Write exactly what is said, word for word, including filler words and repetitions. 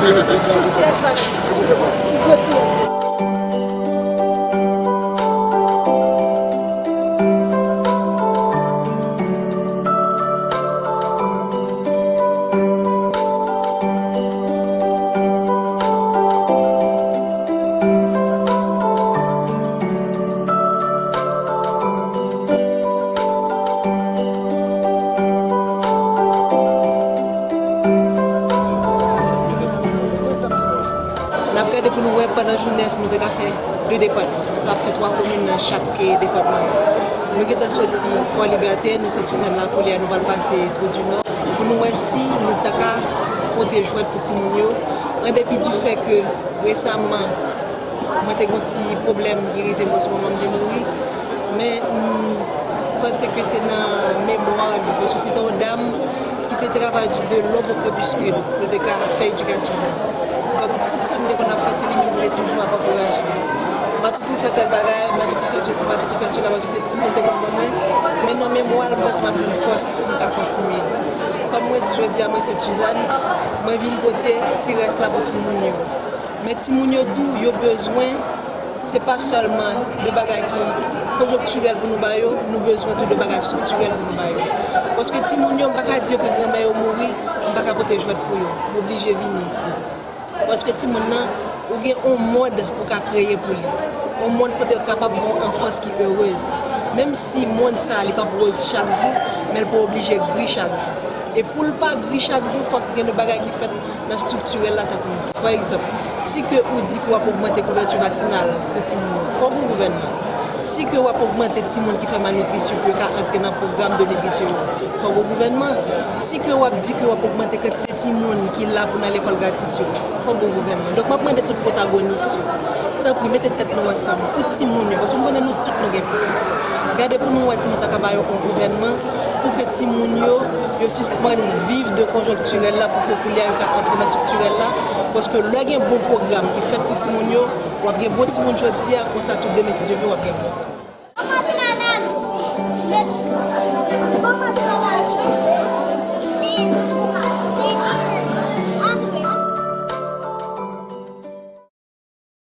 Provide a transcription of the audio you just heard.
Ti rès la, gwo ti rès yo. N ap gade pou nou wè pandan jounen an si nou te ka fè de depatman. Nou t ap fè twa komin nan chak, eh, depatman. Nou gentan soti Fò Libète, nou Sent Sizàn la, koulye a nou pral pase Twou di Nò. Pou nou wè si nou ta ka pote jwèt pou timoun yo, an depi di fè ke resaman, mwen te gen yon ti pwoblèm ki rive m, paske manman m te mouri. Men, m panse ke se nan memwa li, paske se te yon dam ki te travay de l'aube au crépuscule pou l te ka fè edikasyon li. Donk, tout sa m te konn ap fè, se li menm ki te toujou ap ankouraje m. M pa toutou fè tèl bagay, m pa toutou fè sesi, m pa toutou fè sela, paske se timoun l te konn ban mwen. Men nan memwa l, m panse m ap jwenn fòs pou m ka kontinye. Kòm mwen di jodi a, mwen Sent Sizàn, mwen vin pote ti rès la pou timoun yo. Men timoun yo tou, yo bezwen, se pa sèlman de bagay ki konjonktirèl pou nou ba yo, nou bezwen tou de bagay estriktirèl pou nou ba yo. Paske timoun yo, m pa ka di yo ke granmè yo mouri, m pa ka pote jwèt pou yo. M oblije vini. Paske timoun nan, ou gen yon mond ou ka kreye pou li. Yon mond kote l kapab gen yon anfans ki erez. Menm si mond sa a, li p ap rose chak jou, men l pa oblije gri chak jou. E pou l pa gri chak jou, fòk gen de bagay ki fèt nan estriktirèl la, tankou m di. Pa egzanp, si ke ou di ke w ap ogmante kouvèti vaksinal pou timoun yo, fò w gen gouvènman. Si ke w ap ogmante timoun ki fè malnitrisyon pou yo ka antre nan pwogram de nitrisyon yo, fò w gen gouvènman. Si ke w ap di ke w ap ogmante kantite timoun ki la pou nan lekòl gratis yo, fò w gen gouvènman. Donk, m ap mande tout pwotagonis yo, tanpri, mete tèt nou ansanm pou timoun yo, paske m konnen nou tout nou gen pitit. Gade pou nou wè si nou ta ka ba yo yon gouvènman pou ke timoun yo, yo sispann viv de konjonktirèl la, pou ke koulye a yo ka antre nan estriktirèl la. Paske lè gen bon pwogram ki fèt pou timoun yo, w ap gen bon timoun jodi a, konsa tout demen, si Dye vle, w ap gen bon.